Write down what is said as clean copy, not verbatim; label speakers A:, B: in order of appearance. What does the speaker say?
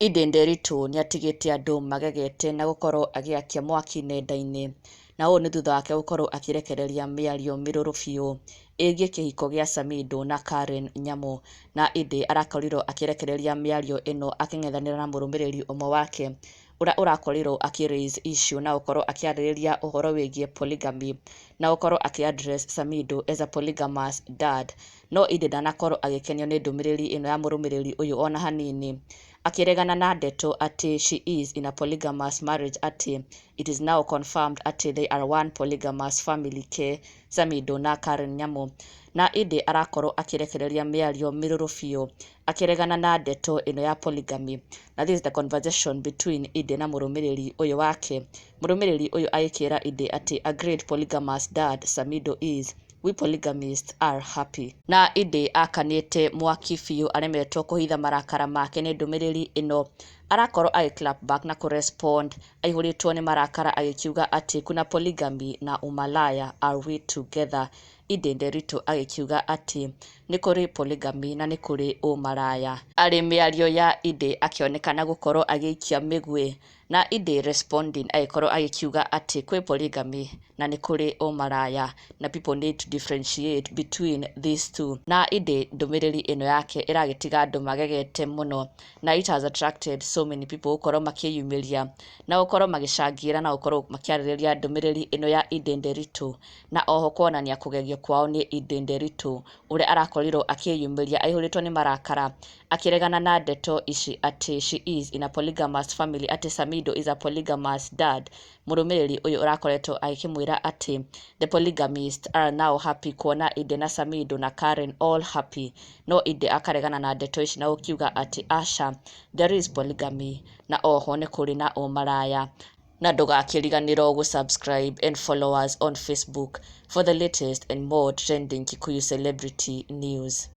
A: Eden Nderitu nĩatigĩte andũ magegete na gũkorwo agĩakia mwaki nenda-inĩ, na ũũ nĩ thutha wake gũkorwo akĩrekereria mĩario mĩrũrũ biũ ĩgiĩ kĩhiko gĩa Samidoh na Karen Nyamu. Na Eden arakorirwo akĩrekereria mĩario ĩno akĩng'ethanĩra na mũrũmĩrĩri ũmwe wake ũrĩa ũrakorirwo akĩ raise issue na gũkorwo akĩarĩrĩria ũhoro wĩgiĩ polygamy na gũkorwo akĩ address Samidoh as a polygamous dad. No Eden ndanakorwo agĩkenio nĩ ndũmĩrĩri ĩno ya mũrũmĩrĩri ũyũ ona hanini, akĩregana na ndeto atĩ she is in a polygamous marriage, atĩ it is now confirmed atĩ they are one polygamous family ke Samidoh na Karen Nyamu. Na Eden arakorwo akĩrekereria mĩario mĩrũrũ biũ akĩregana na ndeto ĩno ya polygamy. Na this is the conversation between Eden na mũrũmĩrĩri ũyũ wake, mũrũmĩrĩri ũyũ agĩkĩra Eden atĩ a great polygamous dad Samidoh is, we polygamists are happy. Na Eden akanĩte mwaki biũ, aremetwo kũhitha marakara make nĩ ndũmĩrĩri ĩno. Arakorwo agĩ clap back na kũrespond aihũrĩtwo nĩ marakara, agĩkiuga atĩ kuna polygamy na umalaya, are we together? Eden Nderitu agĩkiuga atĩ nĩ kũrĩ polygamy na nĩ kũrĩ ũmaraya. Arĩ mĩario ya Eden akĩonekana gũkorwo agĩikia mĩguĩ, na Eden responding agĩkorwo agĩkiuga atĩ kwĩ polygamy na nĩ kũrĩ ũmaraya na people need to differentiate between these two. Na Eden ndũmĩrĩri ĩno yake ĩragĩtiga andũ magegete mũno, na it has attracted so many people gũkorwo makĩyumĩria na gũkorwo magĩcangĩra na gũkorwo makĩarĩrĩria ndũmĩrĩri ĩno ya Eden Nderitu, na oho kuonania kũgegio kwao nĩ Eden Nderitu ũrĩa arakorirwo akĩyumĩria aihũrĩtwo nĩ marakara akĩregana na ndeto ici atĩ she is in a polygamous family, atĩ Samidoh is a polygamous dad. Mũrũmĩrĩri ũyũ ũrakoretwo agĩkĩmwĩra atĩ the polygamists are now happy kuona Eden na Samidoh na Karen all happy. No Eden akaregana na ndeto ici na gũkiuga atĩ aca, there is polygamy na oho nĩ kũrĩ na ũmaraya. Na ndũgakĩriganĩrwo gũ subscribe and follow us on Facebook for the latest and more trending Kikuyu celebrity news.